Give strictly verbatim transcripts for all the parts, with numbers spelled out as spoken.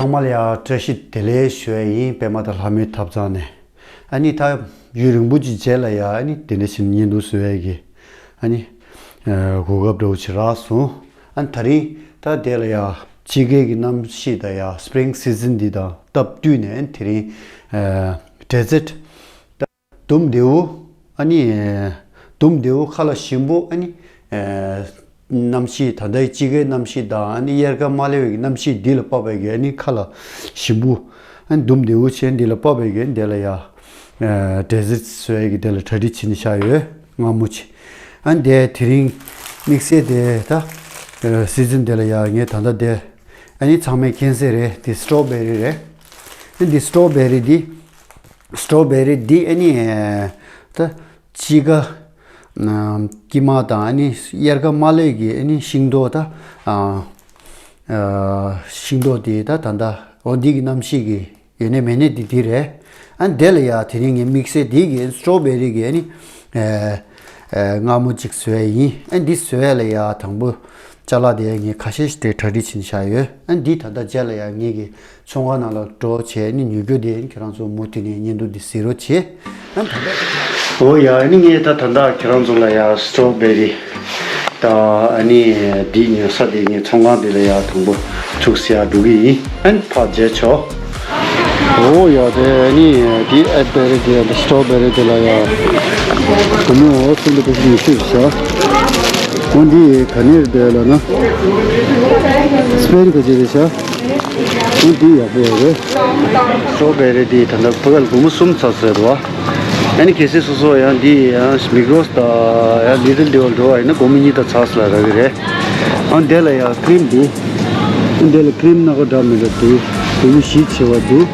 ཚང་མ་ལ་ཡང་བཀྲ་ཤིས་བདེ་ལེགས་ཞུ་ཡ་ཡིན། པད་མ་དང་ལྷ་མོའི་ཐབ་ཚང་ནས། ཨ་ནི་ད་ཡུན་རིང་པོ་ཅིག་རྗེས་ལ་ཡང་ཨ་ནི་དེ་འདྲ་ཞིག་བརྙན་ཐུང་བཟོ་ཡ་གི་ཨ་ནི་གོ་སྐབས་འདྲ་བོ་ཅིག་རག་སོང་། ཨ་ནི་ད་རིང་ད་དེ་ལ་ཡང་དཔྱིད་ཀའི་གི་གནམ་གཤིས་དང་ཡང་སི་པི་རིང་སི་ཛིན་འདི་དང་སྟབས་བསྟུན་ནས་ཨ་ནི་དེ་རིང་ཌེ་ཛརཊ་ད་དུམ་བདེ་བོ། ཨ་ནི་དུམ་བདེ་བོ་ཁ་ལག་ཞིམ་པོ། ཨ་ནི་གནམ་གཤིས་ད་ལྟའི་དཔྱིད་ཀའི་གནམ་གཤིས་དང་ཨ་ནི་དབྱར་ཁ་མ་སླེབས་པའི་གནམ་གཤིས་འདི་ལ་དཔག་པའི་གི་ཨ་ནི་ཁ་ལག་ཞིམ་པོ། ཨ་ནི་དུམ་བདེ་བོ་བྱས་འདི་ལ་དཔག་པའི་གི་འདི་ལ་ཡ་ཌེ་ཛརཊ་བཟོ་ཡ་གི་འདི་ལ་གྲ་སྒྲིག་བྱེད་ནས་བཞག་ཡོད། མངར་མོ་ཆེ། ཨ་ནི་དེ་དེ་རིང་དམིགས་བསལ་དེ་ད་སི་ཛིན་དེ་ལ་ཡ་ངས་ད་ལྟ་དེ་ཨ་ནི་ཚང་མས་མཁྱེན་གསལ་རེད། དེ་སི་ཊོ་བེ་རི་རེད། ཨ་ནི་དེ་སི་ཊོ་བེ་རི་འདི། སི་ཊོ་བེ་རི་འདི་ཨ་ནི་ད་དཔྱིད་ཀ་དཀྱིལ་མ་དང་ཨ་ནི་དབྱར་ཁ་མ་སླེབས་ཀྱི་ཨ་ནི་ཤིང་ཏོག་ད་ཤིང་ཏོག་དེ་ད་ད་ད་འོ་འདི་གི་གནམ་གཤིས་ཀྱི་ཡོད་ནི་མེད་ནི་འདི་འདི་རེད། ཨ་ནི་དེ་ལ་ཡ་དེ་རིང་ངས་དམིགས་བསལ་འདི་གི་སི་ཊོ་བེ་རི་གི་ཨ་ནི་མངར་མོ་གཅིག་བཟོ་ཡ་ཡིན། ཨ་ནི་འདི་བཟོ་ཡ་ལ་ཡ་དང་པོ་ཅ་ལག་དེ་ངས་ཁ་ཤས་ཤིག་དེ་གྲ་སྒྲིག་བྱེད་བཞག་ཡོད། ཨ་ནི་འདི་ད་ལྟ་རྗེས་ལ་ཡ་ངེད་ཀྱི་ཚོང་ཁང་ནང་ལ་འགྲོ་བྱས་ནི་ཉོ་རྒྱུ་དེ་ཁྱེད་རང་ཚོ་མུ་མཐུད་ནས་བརྙན་ཐུང་འདི་གཟིགས་རོགས་བྱེད། ཨ་ནི་ད་ལྟ། འོ་ཡ། ཨ་ནི་ངས་ད་ད་ལྟ་ཁྱེད་རང་ཚོ་ལ་ཡ་སི་ཊོ་བེ་རི་ད་ཨ་ནི་འདི་ཉོ་ས་དེ་ངའི་ཚོང་ཁང་དེ་ལ་ཡ་དང་པོ་ཚུགས་སུ་ཡ་འགྲོ་གི་ཡིན། ཨ་ནི་ཕར་མཇལ་ཆོག་འོ་ཡ། དེ་ཨ་ནི་འདི་ཨེ་པེ་རི་དེ་སི་ཊོ་བེ་རི་དེ་ལ་ཡ་སྒོར་མོ་སུམ་སྟོང་ཉི་ཤུ་བཞག་འོ་འདི་ག་ནས་རེད་ལབ་ན་སི་པེན་ག་ཅིག་རེད་ཤག་འོ་འདི་ཡག་པོ་ཡོད་རེད། སི་ཊོ་བེ་རི་འདི་ད་ལྟ་ཕ་གིར་སྒོར་མོ་གསུམ་ཙམ་ཟེར་བ། ཨ་ནི་གལ་སྲིད་སོ་སོ་ཡང་འདི་ཡང་མི་གྷི་རོ་སི་དང་ཡང་ལི་ཊལ་ཌི་ཝལ་འགྲོ་བ་ཡིན་ན་སྒོར་མོ་གཉིས་དང་ཚ་ས་ལ་རག་གི་རེད། ཨ་འདི་ལ་ཡང་ཀི་རིམ་འདི། ཨ་འདི་ལ་ཀི་རིམ་སྣ་ཁ་འདྲ་མི་འདྲ་འདུག་སྒོར་མོ་བཞི་བྱེད་པ་འདུག་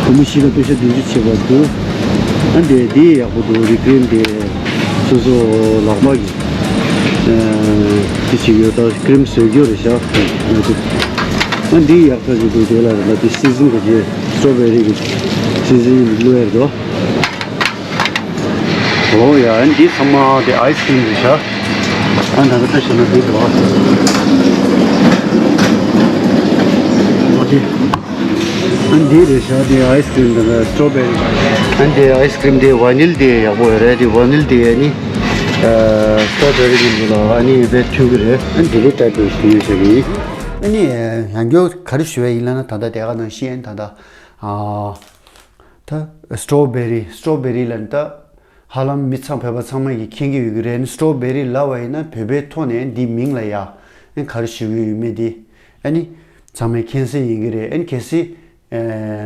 སྒོར་མོ་བཞི་ལ་པེ་ཤ་བདུན་ཅུ་བྱེད་པ་འདུག་ཨ་འདི་འདི་ཡག་པོ་འདུག་རི་ཀི་རིམ་འདི། སོ་སོ་ལག་པ་གི་ཨ་དེ་ཅིག་ཡོད། ད་ཀི་རིམ་བཟོ་རྒྱུ་རེད་ཤག་ཨ་འདི་ཡག་ས་ཅིག་འདུག་དེ་ལ་རེད་ལ་དེ་སི་ཛིན་ག་ཅིག་སི་ཊོ་བེ་རི་གི་སི་ཛིན་བླུགས་ཡ་རེད་དོ། འོ་ཡ། ཨ་འདི་ཚང་མ་དེ་ཨའི་སི་ཀི་རིམ་རེད་ཤག་ཨ་ད་ད་ཤི་ན་འདི་འདུག་འོ་དེ། ཨ་འདི་རེད་ཤག་དེ་ཨའི་སི་ཀི་རིམ་དང་སི་ཊོ་བེ་རི། ཨ་འདི་ཨའི་སི་ཀི་རིམ་དེ་ཝ་ནིལ་དེ་ཡག་པོ་ཡོད་རེད། དེ་ཝ་ནིལ་དེ་ཨ་ནི་སི་ཊོ་བེ་རི་གི་འདུག་ལ་ཨ་ནི་དཔེ་འཐུས་ཀྱི་རེད། ཨ་འདི་ལི་ཊའིབ་དེ་ཞུ་ཡོད་ཤག་གི་ཨ་ནི་ཡང་སྐྱར་ག་རེ་ཞུ་ཡ་ཡིན་ལབ་ན་ད་ལྟ་དེ་ག་ནང་བཞིན་ད་ལྟ་ཨ། ད་སི་ཊོ་བེ་རི། སི་ཊོ་བེ་རི་ལབ་ན་ད་ཧ་ལམ་མི་ཚང་བོད་པ་ཚང་མ་གིས་མཁྱེན་གྱི་ཡོད་ཀྱི་རེད། སི་ཊོ་བེ་རི་ལབ་པ་ཡིན་ན་བོད་པའི་ཐོག་ནས་འདི་མིང་ལ་ཡ་ཨ་ག་རེ་ཞུ་གི་ཡོད་མེད་འདི་ཨ་ནི་ཚང་མས་མཁྱེན་གསལ་ཡིན་གྱི་རེད། ཨ་ནི་གལ་སྲིད་ཨ་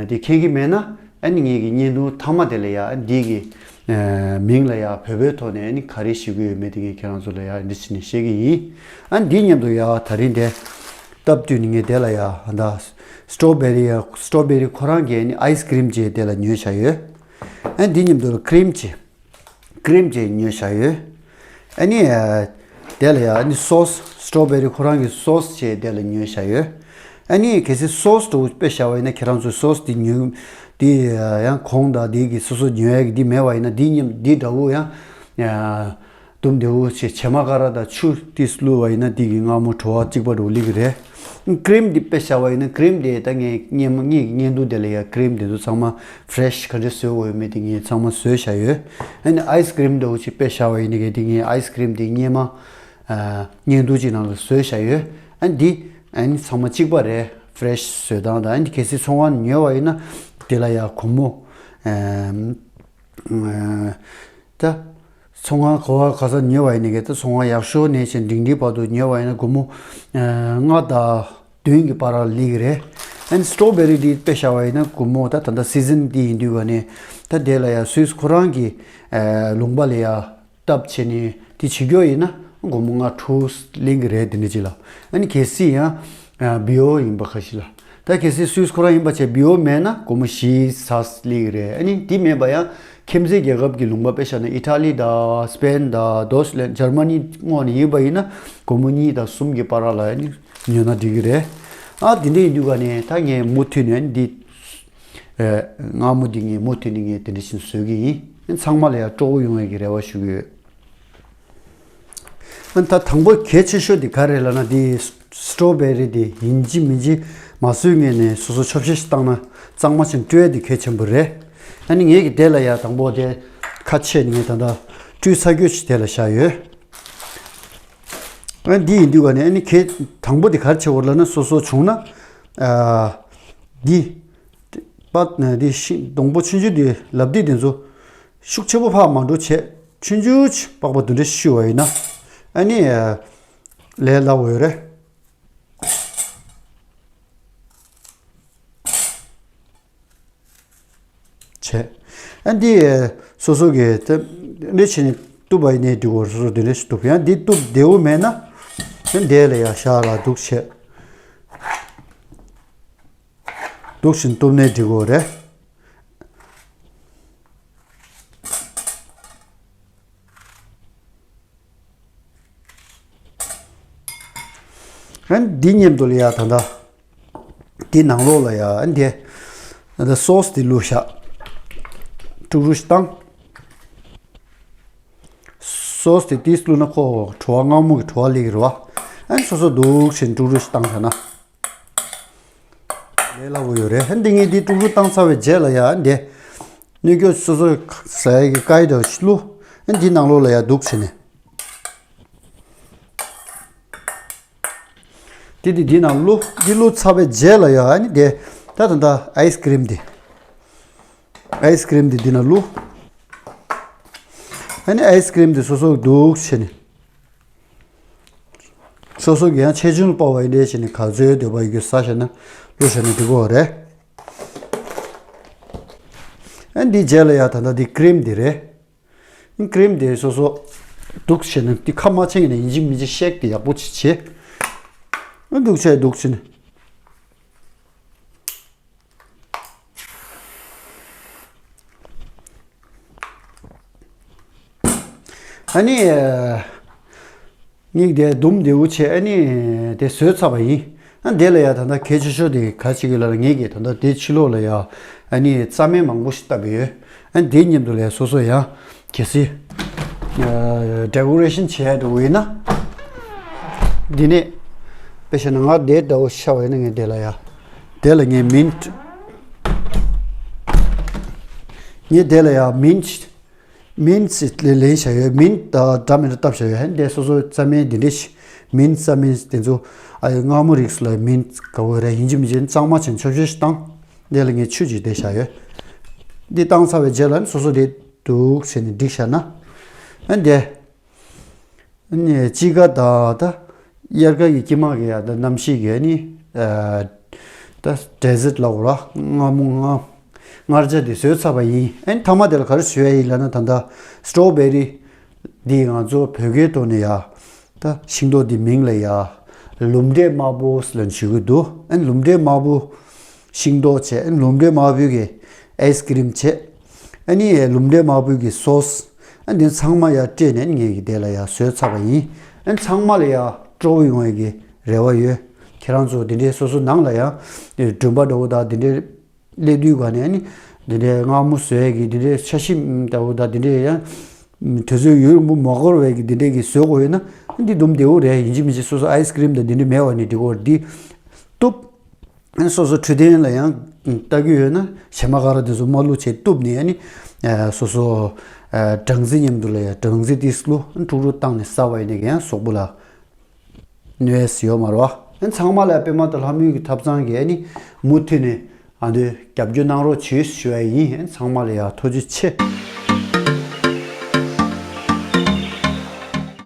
འདི་མཁྱེན་གྱི་མེད་ན་ཨ་ནི་ངེད་ཀྱི་བརྙན་ཐུང་མཐའ་མ་དེ་ལ་ཡ་ཨ་འདི་གི་ཨ་མིང་ལ་ཡ་བོད་པའི་ཐོག་ནས་ཨ་ནི་ག་རེ་ཞུ་གི་ཡོད་མེད་འདི་ངས་ཁྱེད་རང་ཚོ་ལ་ཡ་འདི་བྱས་ནས་བཤད་ཀྱི་ཡིན། ཨ་འདི་མཉམ་དུ་ཡ་ད་རིང་དེ། སྟབས་བསྟུན་ནས་ངས་དེ་ལ་ཡ་ད་སི་ཊོ་བེ་རི་ཡ་སི་ཊོ་བེ་རི་ཁོ་རང་གིས་ནི་ཨའི་སི་ཀི་རིམ་ཅིག་དེ་ལ་ཉོས་བཞག་ཡོད། ཨ་འདི་མཉམ་དུ་ཀི་རིམ་ཅིག་ཀི་རིམ་ཅིག་ཉོས་བཞག་ཡོད། ཨ་ནི་དེ་ལ་ཡ་ནི་སོ་སི། སི་ཊོ་བེ་རི་ཁོ་རང་གི་སོ་སི་ཅིག་དེ་ལ་ཉོས་བཞག་ཡོད། ཨ་ནི་གལ་སྲིད་སོ་སི་འདྲ་བོ་དཔེ་བཞག་པ་ཡིན་ན་ཁྱེད་རང་ཚོས་སོ་སི་འདི་ཉོས་འདི་ཡང་གོང་དང་འདི་གི་སོ་སོ་ཉོ་ཡ་གི་འདི་མེད་པ་ཡིན་ན་འདི་མཉམ་འདི་འདྲ་བོ་ཡང་དུམ་བདེ་བོ་བྱས་བྱེ་མ་ཀ་ར་དང་ཆུ་ཏིས་བླུགས་པ་ཡིན་ན་འདི་གི་མངར་མོ་བྲོ་བ་གཅིག་པ་འདྲ་བོ་སླེབས་ཀྱི་རེད། ཀི་རིམ་འདི་དཔེ་བཞག་པ་ཡིན་ན་ཀི་རིམ་དེ་ད་ངས་སྔོན་མ་ངེད་ཀྱི་བརྙན་ཐུང་དེ་ལ་ཡ་ཀི་རིམ་དེ་ཚོ་ཚང་མ་ཕི་རེ་ཤི་ག་འདྲ་བཟོས་དགོས་ཡོད་མེད་དེ་ངས་ཚང་མ་བཟོས་བཞག་ཡོད། ཨ་ནི་ཨའི་སི་ཀི་རིམ་འདྲ་བོ་ཅིག་དཔེ་བཞག་པ་ཡིན་ན་གལ་ཏེ་ངས་ཨའི་སི་ཀི་རིམ་དེ་སྔོན་མ་ཨ་བརྙན་ཐུང་ཅིག་ནང་ལ་བཟོས་བཞག་ཡོད། ཨ་ནི་འདི་ཨ་ནི་ཚང་མ་གཅིག་པ་རེད། ཕི་རེ་ཤི་བཟོས་སྟངས་དང་། ཨ་ནི་གལ་སྲིད་ཚོང་ཁང་ཉོས་པ་ཡིན་ན་དེ་ལ་ཡ་སྒོར་མོ་ཨ་ཨ་ད་ཚོང་ཁང་ག་བ་ག་ས་ཉོས་པ་ཡིན་ན་གལ་ཏེ་ཚོང་ཁང་ཡག་ཤོས་ནས་བྱས་འབྲིང་འབྲིང་བར་དུ་ཉོས་པ་ཡིན་ན་སྒོར་མོ་ཨ་ལྔ་དང་བདུན་གྱི་བར་ལ་སླེབས་ཀྱི་རེད། ཨ་ནི་སི་ཊོ་བེ་རི་འདི་དཔེ་བཞག་པ་ཡིན་ན་སྒོར་མོ་ད་ད་ལྟ་སི་ཛིན་འདི་ཡིན་དུས་ག་ནས་ད་དེ་ལ་ཡ་སུད་སི་ཁོ་རང་གི་ཨ་ལུང་པ་ལ་ཡ་སྟབས་བྱས་ནས་དེ་བྱེད་རྒྱུ་ཡིན་ན་སྒོར་མོ་ལྔ་དྲུག་སླེབས་ཀྱི་རེད། དེ་འདྲ་ཅིག་ལ། ཨ་ནི་གལ་སྲིད་ཡང་ཨ་བི་ཨོ་ཡིན་པ་ཁ་ཤས་ལ། ད་གལ་སྲིད་སུད་སི་ཁོ་རང་ཡིན་པ་བྱས་བི་ཨོ་མེད་ན་སྒོར་མོ་བཞི་ཙམ་སླེབས་ཀྱི་རེད། ཨ་ནི་དེ་མེད་པ་ཡང་ཁྱིམ་མཚེས་རྒྱལ་ཁབ་ཀྱི་ལུང་པ་དཔེ་བཞག་ན་ཨི་ཊ་ལི་དང་སི་པེན་དང་ཌོ་ཆི་ལན་འཇར་མ་ནི་ངོས་ནས་ཡིན་པ་ཡིན་ན་སྒོར་མོ་གཉིས་དང་གསུམ་གྱི་བར་ལ་ཨ་ནི་ཉོས་ན་འགྲིག་གི་རེད། ཨ་དེ་འདྲ་ཡིན་དུས་ག་ནས་ད་ངས་མུ་མཐུད་ནས་ཨ་ནི་འདི་ཨ་མངར་མོ་འདི་ངས་མུ་མཐུད་ནས་ངས་དེ་འདྲ་བཞིན་བཟོ་གི་ཡིན། ཨ་ནི་ཚང་མ་ལ་ཡང་སྤྲོ་པོ་ཡོང་བའི་གི་རེ་བ་ཞུ་གི་ཡོད། ཨ་ནི་ད་དང་པོ་གལ་ཆེ་ཤོས་དེ་ག་རེ་ལབ་ན་དེ་ སི་ཊོ་བེ་རི་དེ་ཡིན་གཅིག་མིན་གཅིག་མ་བཟོས་སྔོན་ནས་སོ་སོ་ཆོབ་ཤེས་ཤིག་བཏང་ན་གཙང་མ་ཅན་སྤྲོད་ཡ་དེ་གལ་ཆེན་པོ་རེད། ཨ་ནི་ངེད་ཀྱི་དེ་ལ་ཡ་དང་པོ་དེ་ཁ་ཕྱེ་ནས་ངས་ད་ལྟ་བཀྲུས་ཚར་རྒྱུ་ཞིག་དེ་ལ་བཞག་ཡོད། ཨ་འདི་ཡིན་དུས་ག་ནས་ཨ་ནི་གལ་དང་པོ་དེ་ག་རེ་བྱེད་དགོས་ལབ་ན་སོ་སོ་བྱུང་ན་ཨ་འདི་པ་འདི་ཤི་སྡོང་པོ་ཆུང་ཆུང་དེ་ལབ་འདི་དེ་ཚོ་ཤུགས་ཆེ་པོ་ཕར་མ་འགྲོ་བྱས་ཆུང་ཆུང་ཅིག་པགས་པ་དེ་འདྲ་བཤུས་པ་ཡིན་ན་ཨ་ནི་ཨ་ལས་སླ་བོ་ཡོད་རེད། བྱས། ཨ་འདི་སོ་སོ་གི་དེ་འདྲ་བྱས་ནས་གཏུབ་པ་ཡིན་ནའི་འགྲིག་གོ། སོ་སོ་དེ་འདྲ་ཞིག་གཏུབ། ཡང་འདི་གཏུབ་བདེ་བོ་མེད་ན་ཨ་འདི་ལ་ཡ་ཤ་ལ་འདུག་བྱས། འདུག་བཞིན་གཏུབ་ནའི་འགྲིག་གོ་རེད། ཨ་འདི་མཉམ་དུ་ལ་ཡ་ད་ལྟ་འདི་ནང་ལོགས་ལ་ཡ་ཨ་འདི་ད་ལྟ་སོ་སི་དེ་བླུགས་ཤག་དཀྲུག་དཀྲུག་ཞིག་བཏང་། སོ་སི་དེ་ཏིས་བླུགས་ན་ཁོ་བྲོ་བ་མངར་མོ་གི་བྲོ་བ་སླེབས་ཀྱི་རེད་བ། ཨ་ནི་སོ་སོ་འདུག་བྱས་དཀྲུག་དཀྲུག་ཞིག་བཏང་ཤག་ན། ལས་སླ་བོ་ཡོད་རེད། ཧན་འདི་ངས་འདི་དཀྲུག་དཀྲུག་བཏང་ཚར་བའི་རྗེས་ལ་ཡ་འདི་སྣོད་སྐྱོ་སོ་སོ་ཟ་ཡ་གི་ཀའི་དང་བླུགས། ཨ་འདི་ནང་ལོགས་ལ་ཡ་འདུག་བྱས་ནས། འདི་འདི་འདི་ནང་བླུགས། འདི་བླུགས་ཚར་བའི་རྗེས་ལ་ཡ་ཨ་ནི་འདི་ད་ད་ད་ཨའི་སི་ཀི་རིམ་འདི་ཨའི་སི་ཀི་རིམ་འདི་འདི་ནང་བླུགས། ཨ་ནི་ཨའི་སི་ཀི་རིམ་འདི་སོ་སོ་འདུག་བྱས་ནས། སོ་སོ་གི་ཡང་ཆེ་ཆུང་ལ་དཔག་པ་ཡིན་འདྲ་བྱས་ནས་ག་ཚོད་འདོད་པ་ཡོད་རྒྱུ་ཟ་བྱས་ན་བླུགས་བྱས་ན་འགྲིག་གོ་རེད། ཨ་འདི་རྗེས་ལ་ཡ་ད་ལྟ་འདི་ཀི་རིམ་འདི་རེད། ཀི་རིམ་འདི་སོ་སོ་འདུག་བྱས་ན་འདི་ཁ་མ་ཕྱེ་ནས་ཡིན་གཅིག་མིན་གཅིག་ཤེག་དེ་ཡག་པོ་ཅིག་བྱས། ཨ་འདུག་བྱས་འདུག་བྱས་ནས། ཨ་ནི། ངས་དེ་ལྡུམ་བདེ་བོ་བྱས་ཨ་ནི་དེ་བཟོས་ཚར་བ་ཡིན། ཨ་དེ་ལ་ཡ་ད་ལྟ་གལ་ཆེ་ཤོས་དེ་ག་ཅིག་ཡོད་ལབ་ན་ངས་ཀྱི་ད་ལྟ་དེ་ཕྱི་ལོགས་ལ་ཡ་ཨ་ནི་རྩྭ་སྨན་མང་པོ་ཞིག་བཏབ་ཡོད། ཨ་དེ་མཉམ་དུ་ལ་ཡ་སོ་སོ་ཡ་གལ་སྲིད་ཨ་ཌེ་ཀོ་རེ་ཤན་བྱས་འགྲོ་གི་ཡིན་ན། འདི་ནས་དཔེ་བཤད་ན་ང་དེ་འདྲ་བོ་ཤ་བ་ཡིན་ན་ངས་དེ་ལ་ཡ་དེ་ལ་ངས་མིན་ངས་དེ་ལ་ཡ་མིན། མིན་ཊི་ལེན་ལེན་བྱ་ཡོད། མིན་ཊི་ད་འདྲ་མི་འདྲ་བཏབ་བྱ་ཡོད། ཧན་དེ་སོ་སོའི་རྩྭ་སྨན་འདི་འདྲ་ཞིག་མིན་ཊི་རྩྭ་སྨན་དེ་ཚོ་ཨ་ཡོད་མངར་མོ་རིགས་སུ་ལ་མིན་ཊི་དགའ་བོ་རེད། ཡིན་གཅིག་མིན་གཅིག་གཙང་མ་བྱས་ཆོབ་ཤེས་ཤིག་བཏང་། དེ་ལ་ངས་ཆུ་ཅིག་དེ་བཞག་ཡོད། འདི་བཏང་ཚར་བའི་རྗེས་ལ་ནི་སོ་སོ་དེ་འདུག་བྱས་ནས་བསྒྲིགས་བཞག་ན། ཨ་འདི་ནས་དཔྱིད་ཀ་དང་ད་དབྱར་ཁ་གི་དཀྱིལ་མ་གི་ཡ་ད་གནམ་གཤིས་ཀྱི་ནི་ཨ་ད་ཌེ་ཟར་ཊི་ལབ་དགོས་ར། མངར་མོ་མངར་མངར་ཆ་དེ་བཟོས་ཚར་བ་ཡིན། ཨ་ནི་མཐའ་མ་དེ་ལ་ག་རེ་བཟོས་ཡ་ཡིན་ལབ་ན་ད་ལྟ་སི་ཊོ་བེ་རི་འདི་ང་ཚོ་བོད་སྐད་ཐོག་ནས་ཡ་ད་ཤིང་ཏོག་འདི་མིང་ལ་ཡ་ལུམ་འབྲས་དམར་པོ་ལབ་ཞུ་གི་འདུག་ཨ་ནི་ལུམ་འབྲས་དམར་པོ་ཤིང་ཏོག་བྱས། ཨ་ནི་ལུམ་འབྲས་དམར་པོའི་གི་ཨའི་སི་ཀི་རིམ་བྱས། ཨ་ནི་ལུམ་འབྲས་དམར་པོའི་གི་སོ་སི། ཨ་ནི་ཚང་མ་ཡ་སྤྲད་ནས་ངས་གི་དེ་ལ་ཡ་བཟོས་ཚར་བ་ཡིན། ཨ་ནི་ཚང་མ་ལ་ཡ་སྤྲོ་བོ་ཡོང་བའི་གི་རེ་བ་ཡོད། ཁྱེད་རང་ཚོ་དེ་འདྲའི་སོ་སོ་ནང་ལ་ཡ་མགྲོན་པོ་འདྲ་བོ་དང་དེ་འདྲའི་སླེབས་དུས་ག་ནས་ཨ་ནི་དེ་འདྲའི་མངར་མོ་བཟོ་ཡ་གི་དེ་འདྲའི་ཆ་ཤས་འདྲ་བོ་དང་དེ་འདྲའི་ཡ་དུས་ཚོད་ཡུན་རིང་པོ་མ་འགོར་བའི་གི་དེ་འདྲའི་གི་བཟོ་དགོས་ཡོད་ན་ཨ་འདི་ལྡུམ་བདེ་བོ་རེད། ཡིན་གཅིག་མིན་གཅིག་སོ་སོ་ཨའི་སི་ཀི་རིམ་དང་དེ་འདྲའི་མེད་པ་ནི་འགྲིག་གོ། འདི་གཏུབ། སོ་སོ་འཕྲོད་བསྟེན་ལ་ཡང་ལྟ་གི་ཡོད་ན་བྱེ་མ་ཀ་ར་དེ་ཚོ་མ་བླུགས་བྱས་གཏུབ་ནས་ཨ་ནི་སོ་སོ་སྦྲང་རྩི་མཉམ་དུ་ལ་ཡང་སྦྲང་རྩི་ཏིས་བླུགས་དཀྲུག་དཀྲུག་བཏང་ནས་ཟ་བ་ཡིན་ན་ཡང་གཟུགས་པོ་ལ་གནོད་ཡས་ཡོད་མ་རེད་བ། ཨ་ནི་ཚང་མ་ལ་པད་མ་དང་ལྷ་མོའི་གི་ཐབ་ཚང་གི་ཨ་ནི་མུ་མཐུད་ནས་ཨ་འདོད་རྒྱབ་སྐྱོར་གནང་རོགས་བྱོས་ཞུ་བ་ཡིན། ཨ་ནི་ཚང་མ་ལ་ཡང་ཐུགས་རྗེ་ཆེ།